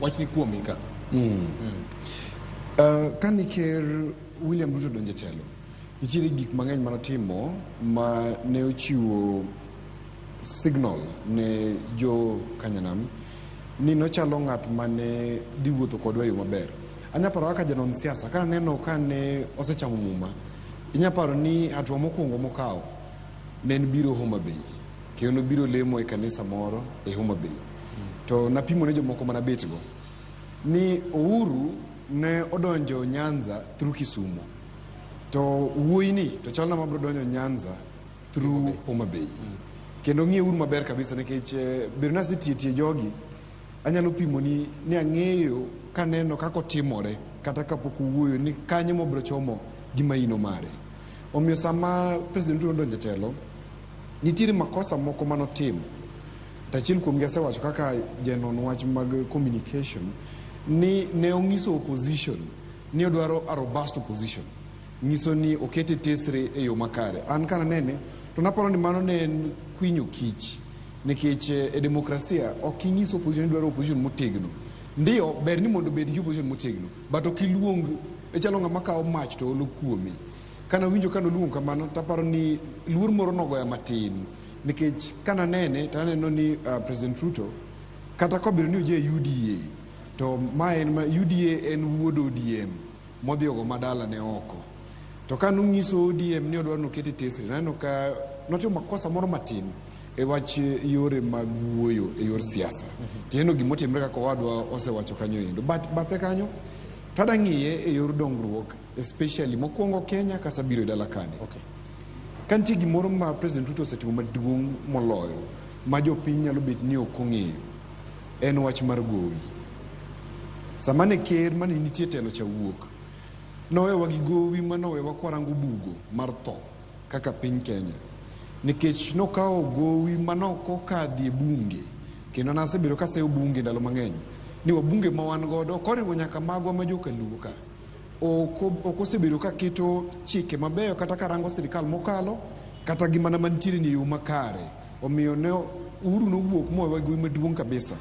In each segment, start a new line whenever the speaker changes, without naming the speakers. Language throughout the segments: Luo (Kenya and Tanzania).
Wachni kuomi ka.
Kane ker William Ruto donjo e telo, nitiere gik mang'eny manotimo ma ne ochiwo signal ne jo Kanyanam ni nochalo ng'at mane dhi wuotho kodwa e yo maber. Anya paro kaka janon siasa, ka naneno ka ne osechamo muma, inya paro ni hatua mokwongo mokawo ne en biro Homa Bay. Kendo nobiro lemo e kanisa moro e Homa Bay. To napimo ne jomoko manabet go ni Uhuru ne odonjo Nyanza through Kisumo. To wuoyi ni to chalna mabiro donjo Nyanza through Homa Bay. Kendo ng'iye uru maber kabisa nikech bedo nasetiyo tie jogi anyalo pimo ni ang'eyo kaneno kaka otimore kata kapok owuoyo ni kanyo mobiro chomo gi maino mare. Omiyo sama President Ruto nodonjo e telo, nitiere makosa moko manotimo. To achiel kuomgi asewacho kaka janon wach mag communication ni ne ong'iso opposition ni odwaro a robust opposition. Nyiso ni okete tesre e yo makare. An kananene to naparo ni mano ne en kwinyo kich nikech e demokrasia ok inyis opposition ni idwaro opposition motegno. Ndiyo ber ni mondo obed gi opposition motegno but ok iluong ichalo ng'ama kawo mach to olo kuome. Kanawinjo ka noluongo kamano taparo ni luor moro nogoya matin nikech kananene to aneno ni President Ruto kata kobedo ni oja e UDA to ma en ma UDA en wuod ODM modhi ogo madala ne oko. To ka nong'iso ODM ni odwaro nokete tesre, naneno ka notimo makosa moro matin e wach yore mag wuoyo e yor siasa. Tineno gimotimre kaka owadwa osewacho kanyo endo. But bathe kanyo, tada ng'iye e yor dongruok especially mokwongo Kenya kasa biro e dala kane. Ka nitie gimoro ma President Ruto osetimo maduong' moloyo ma jopiny nyalo bet ni ok ong'eyo en wach mar gowi. Sama ne ker mane nitie telo cha wuok, nowewa gi gowi manowewa kwarango bugo mar tho kaka piny Kenya. Nikech nokawo gowi manok okadhi e bunge, kendo nasebedo kaseyo bunge ndalo mang'eny, ni wabunge ma wan godo koriwo nyaka magwa ma joka Luo ka, ok osebedo ka keto chike mabeyo kata karango sirikal mokalo kata gi mana mantiere ni e yo makare. Omiyo ne Uhuru nowuok mowewa gowi maduong' kabisa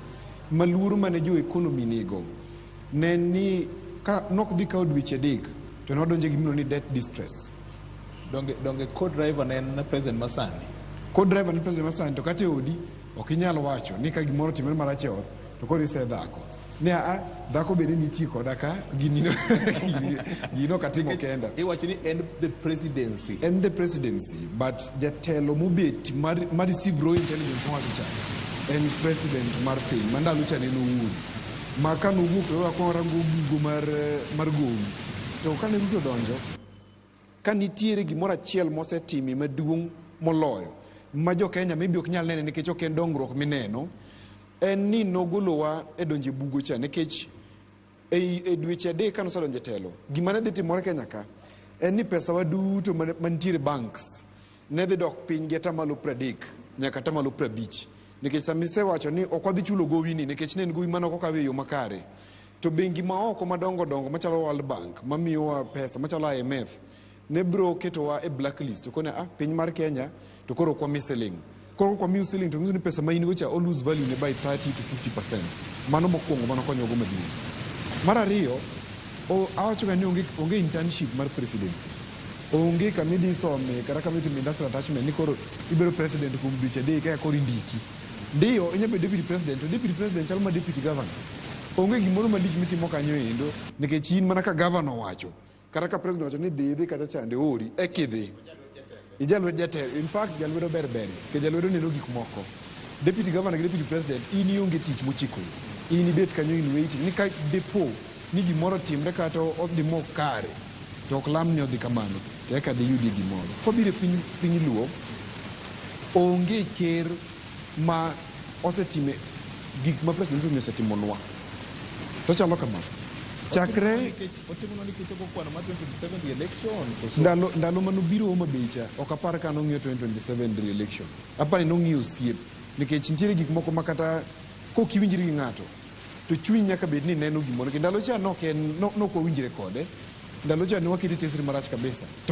ma luoro mane jo economy nigo ne ni ka nok dhi kawo dweche 3 to nwadonjo e gimiluongo ni debt distress.
Donge co-driver ne en president masani?
Co-driver ni president masani to kata e odi ok inyal wacho ni ka gimoro otimore marach e ot to koro ise dhako. Ni a dhako bende nitie koda ka gini gino ok atimo kenda.
Iwacho ni en the presidency.
En the presidency but jatelo mobet mar receive raw intelligence mowacho cha en president mar piny ma ndalo cha ne en Uhuru. Ma kanowuok to wakwongo rango bugo mar gowi. To kane Ruto donjo ka nitiere gimoro achiel mosetime maduong' moloyo ma jo Kenya maybe ok nyal nene nikech ok en dongruok mineno en ni nogolowa e donjo e bugo cha nikech e dweche 3 kane osedonjo e telo gima ne dhi timore Kenya ka en ni pesa wa duto mantiere banks ne dhi dok piny gi atamalo 30 nyaka atamalo 50 nikech sama isewacho ni ok wadhi chulo gowi ni nikech ne en gowi mane ok okaw e yo makare to bengi ma oko madongo dongo machalo World Bank mamiyowa pesa machalo IMF ne biro ketowa e blacklist to kone piny mar Kenya to koro ok wami siling koro ok wamiu siling to nyiso ni pesa ma in go cha o lose value ne by 30 to 50%. Mano mokwongo mano konyogo maduong'. Mar ariyo, awacho ga ni onge internship mar presidency. Onge kama idhi some kata kama itime industrial attachment ni koro ibedo president kuom dweche 3 eka koro indiki. Ndiyo, inya bedo deputy president, to deputy president chalo ma deputy governor. Onge gimoro malich mitimo kanyo endo nikech in mana ka governor owacho kata ka president owacho ni dhi idhi kacha chande oori eka idhi. Ijalwet jatelo. In fact, jalwedo ber ber nikech jalwedo neno gik moko. Deputy governor gi deputy president in ionge tich mochikoni. In ibet kanyo in waiting ni ka depo ni gimoro otimre kata odhi mok kare to ok lam ni odhi kamano to eka diyudie gimoro. Kobiro e piny Luo, onge ker ma osetime gik ma President Ruto osetimonwa. To chalo kama. Chakre
Otimonwa nikech ogo kwano mar 2027 re-election koso?
Ndalo manobiro Homa Bay cha ok apar ka nong'iyo 2027 re-election. Apar ni nong'iyo osiep nikech nitiere gik moko ma kata kok iwinjri gi ng'ato to chunyi nyaka bed ni neno gimoro. Nikech ndalo cha nok wawinjre kode. Ndalo cha ne wakete tesre marach kabisa. To